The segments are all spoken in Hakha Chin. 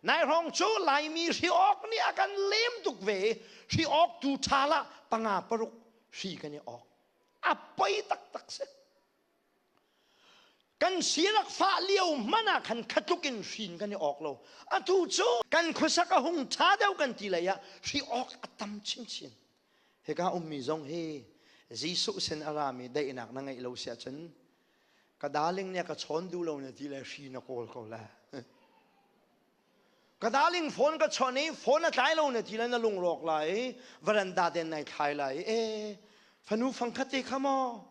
Nai hrawng cu Laimi hri awk nih a kan lem tuk ve i hri awk tu ṭha lah panga paruk hri kan i awk. A poi taktak si. Kan sirak fah lio hmanh ah khan khatluk in hrin kan i awk lo. Atu cu kan khuasak a hung ṭha deuh kan ti lei ah hri awk a tam chinchin. Hika ummi zong hi Jesuh sin a rami daihnak na ngeih lo si ahcun ka darling nih a ka chawn duh lo na ti le hri na kawl ko la. Ka darling phone ka chawn i phone a tlai lo na ti le na lungrawk lai i varanda den nai thlai lai i e fanu fangkhat te kha maw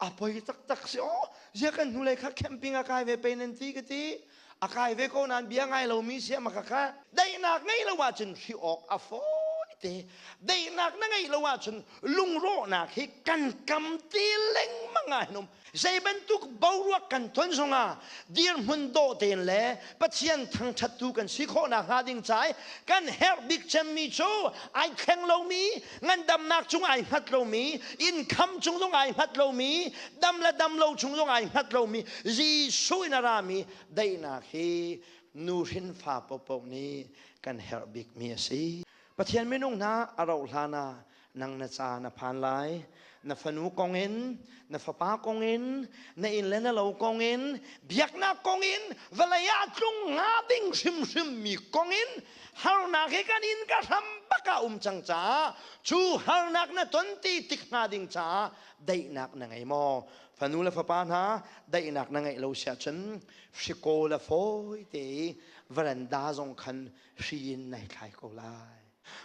a poi taktak si aw zia kan hnulei kha camping a kai ve pe nan ti ka ti a kai ve ko nain bia ngai lomi si ama ka kha daihnak ngei lo ahcun hri awk a fawi te daihnak na ngeih lo ahcun lungrawhnak hi kan kam te lengmang ah hin um zei bantuk boruak kan ton zongah dirhmun dawh tein le Pathian thangṭhattu kan si khawh nakhnga ding ca i kan herh bik cemmi cu ai thleng lomi ngandamnak cung ai hngat lomi income cung zong ai hngat lomi dam le dam lo chung zong ai hngat lomi Jesuh in a rami daihnak hi nu hrin fa paohpaoh nih kan herh bikmi a si. Pathian minung hna a rauh hlan ah nang na ca na phan lai. Na fanu kong in, na fapa kong in, na inn le na lo kong in, biaknak kong in, vawlei ah tlung hnga ding hrimhrim mi kong in harnak hi kan in ka hram bak ah um cang caah cu harnak na ton ti tik hnga ding caah daihnak na ngei maw? Fanu le fapa hna daihnak na ngeih lo si ahcun hrikaw le fawi te i varanda zong khan hri in nai thlai ko lai.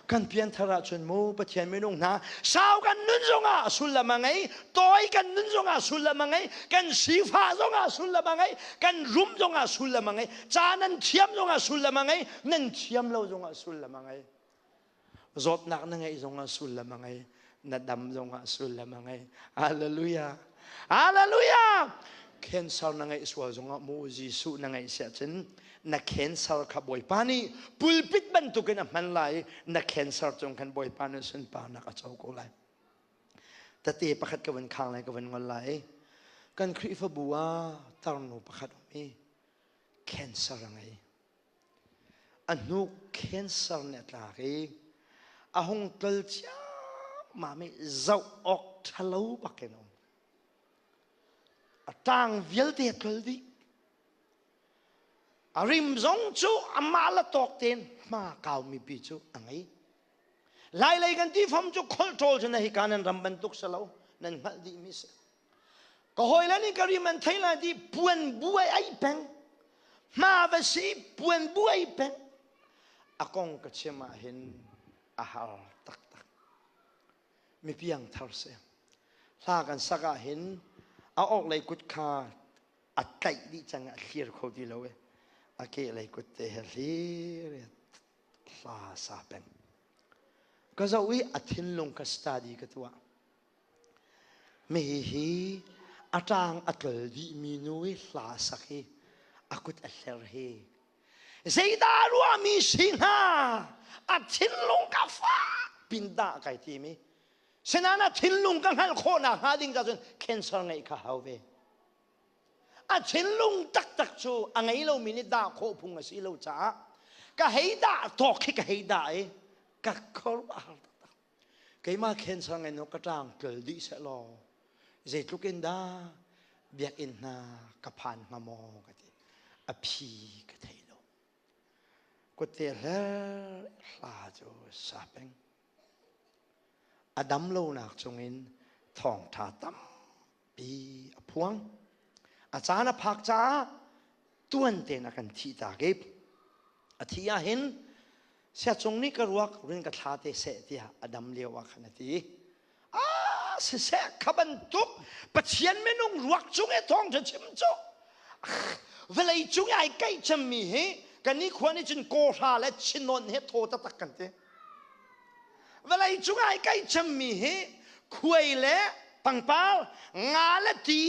Kan pianthar ahcun mu Pathian minung hna sau kan nun zongah sullam a ngei, tawi kan nun zongah sullam a ngei, kan sifah zongah sullam a ngei, kan rum zongah sullam a ngei, ca nan thiam zongah sullam a ngei, nan thiam lo zongah sullam a ngei. Zawtnak na ngeih zongah sullam a ngei, na dam zongah sullam a ngei. Hallelujah. Hallelujah. Cancer na ngeih sual zongah mu Jesuh na ngeih siah cun na cancer kha Bawipa nih pulpit bantukin a hman lai na cancer cung khan Bawipa nih sunparnak a co ko lai. Tate pakhat ka van khang lai ka van ngol lai. Kan Khrihfabu ah tarnu pakhat um i cancer a ngei. A hnuk cancer nih a tlak i a hung tlol ciammam i zoh awk ṭhalo bakin a um. A ṭang vialte a tlol dih. A rim zong cu amah la tawk tein hma kaumi pi cu a ngei. Lailei kan ti fam cu kholhṭawl cu na hika nan ram bantuk si lo nan hngalh dihmi si. Ka hawile nih ka rim an thei lai ti puan bu ai ai peng. Hma va si puan bu ai peng. A kong ka chim ah hin a har taktak. Mi piang thar si. Hla kan sak ah hin a awk lei kut kha a tlaih dih cang a thlir kho ti lo i a ke lei kut te he hlir hla sa peng. Ka zoh i a thinlung ka study ka tuah. Hihi a ṭang a tlol dihmi nu i hla sak hi a kut a hler hi zeidah a ruahmi si hnga a thinlung ka fak pin dah kai timi sinain a thinlung ka hngalh khawhnak hnga ding ca cun cancer ngeih kha hau ve a thinlung taktak cu a ngei lomi nih dah khawh phung a si lo caah ka hei dah tawk khi ka hei dah i ka khuaruah har taktak Keimah cancer ngeih ka ṭang tlol dih sehlaw zeitluk in dah biakinn hna ka phan hnga maw ka ti. A phi ka thei lo. Kutte hler hla cu sa peng. A dam lonak cungin thawngṭha tampi a phuang. A caan a phak caah tuan tein a kan thih tak i a thih ah hin siacung nih ka ruak rin ka thla te seh tiah a dam lio ah khan a ti ah siseh kha bantuk pathian minung ruak cung i thawngṭha chim cu vawlei cung i ai kaih cemmi hi kan ni khua nih cun kawhra le chinawn he thaw taktak kan ti vawlei cung ai kaih cemmi hi khuai le pangpar nga le ti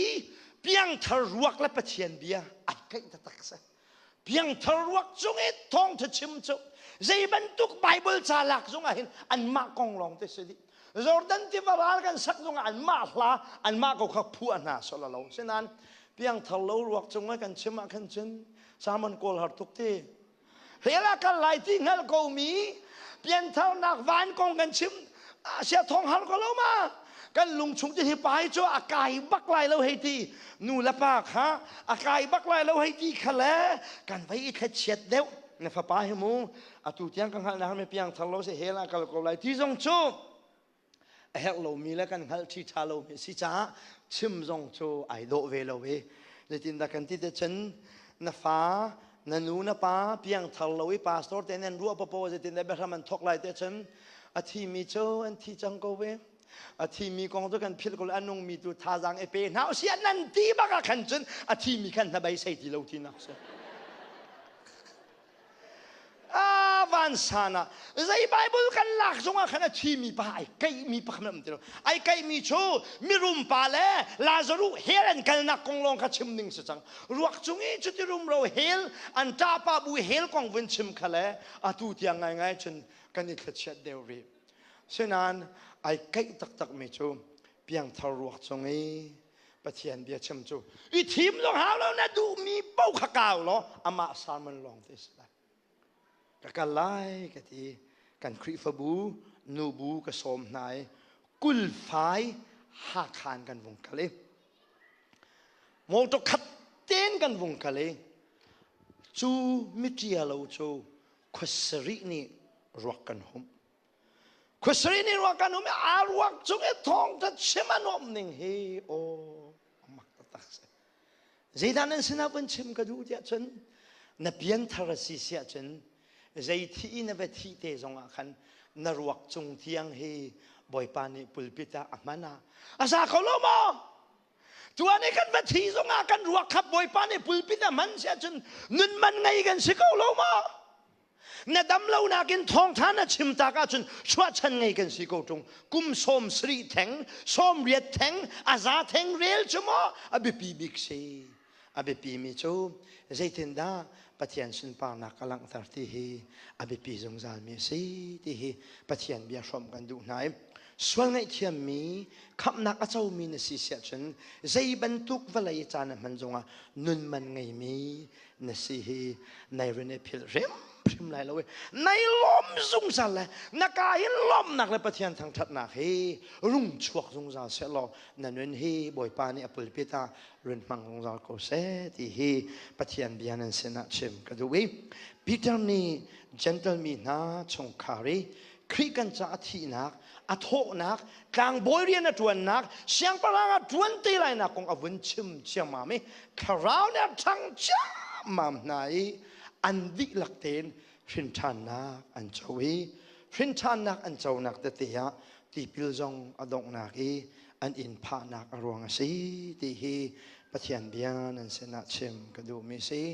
piangthar ruak le pathian bia ai kaih taktak si piangthar ruak cung i thawngtha chim cu zei bantuk Bible ca lak zong ah hin anmah kong lawng te si dih Jordan tiva ral kan sak zong ah anmah hla anmah ko kha phuah hna sawla lo sinain piangthar lo ruak cung ah kan chim ah khan cun Salmon kawl har tuk ti. Hell ah kal lai ti hngal ko mi piantharnak van kong kan chim sia thong har ko lo ma kan lung chung ti hi pai cu a kai bak lai lo hei ti nu le pa kha a kai bak lai lo hei ti kha le kan vai i thlachiat deuh na fapa hi mu atu tiang ka hngalh na mi piang thar lo se hell ah kal ko lai ti zong cu a herh lomi le kan hngalh ṭhi ṭha lomi a si caah chim zong cu ai dawh ve lo i zeitindah kan ti te cun na fa na nu na pa piangthar lo i pastor te nan ruah papo zeitindah biahram an thok lai te cun a thimi cu an thi cang ko ve a thimi kong cu kan philh ko a nungmi tu thazaang i pe hna usih nan ti bak ah khan cun a thimi khan hnabeisei ti lo tinak si. Ah, vansan ah zei Bible kan lak zongah khan a thimi pa ai keihmi pakhat um ti lo. Ai keihmi cu mirum pa le Lazaruh hell an kalnak kong lawng kha chim ding si cang. Ruak cung i cuti rumro hell an ṭapa bu hell kong vun chim kha le atu tiang ngaingai cun kan i thlachiat deuh rih. Sinain ai keih taktakmi cu piangthar ruak cung i Pathian bia chim cu i thim zong hau lo na duhmi paoh kha kau law amah sermon lawng te si lai. Ka kal lai ka ti kan Khrihfabu nubu ka sawm hna i kulfai Hakhan kan vung kal i motor khat ten kan vung kal i cu miṭia lo cu khuasarih nih ruak kan humh. Khuasarih nih ruak kan um i aa ruak cung i thawngṭha chim a nuamh ning hi aw mak taktak si. Zeidah nan sinah vun chim ka duh tiah cun na pianthar a si siah cun zei thi na va thih te zongah khan na ruak cung tiang hi Bawipa nih pulpit ah a hman ah a za kho lo maw? Tuan i kan va thi zongah kan ruak kha Bawipa nih pulpit a hman siah cun nun man ngei kan si ko lo maw? Na dam lo nakin thawngṭha na chim tak ahcun chuahchan ngei kan si ko ṭung. Kum 70 theng, 80 theng, a za theng rel cu maw a biapi bik si. A biapi mi cu zeitindah Pathian sunparnak ka langhter ti hi a biapi zungzal mi a si ti hi Pathian bia hrawmh kan duh hna i sual ngaihthiammi khamhnak a comi na si siah cun zei bantuk vawlei caan a hman zongah nun man ngeimi na si hi nai rin i philh hrimhrim lai lo i nai lawm zungzal le na ka hin lawmnak le Pathian thangṭhatnak hi rung chuak zungzal seh law na nun hi Bawipa nih a pulpit ah run hmang zungzal ko seh ti hi Pathian bia nan sinah chim ka duh i Peter nih Gentle mi hna chungkhar i Khrih kan caah thihnak, a thawhnak, tlangbawi rian a ṭuannak, siangpahrang a ṭuan te lainak kong a vun chim ciammam i thlarau nih a ṭhang ciammam hna i an dihlak tein hrinṭhannak an co i hrinṭhannak an conak tete ah tipil zong a donghnak i an inn phahnak a ruang a si ti hi Pathian bia nan sinah chim ka duhmi si.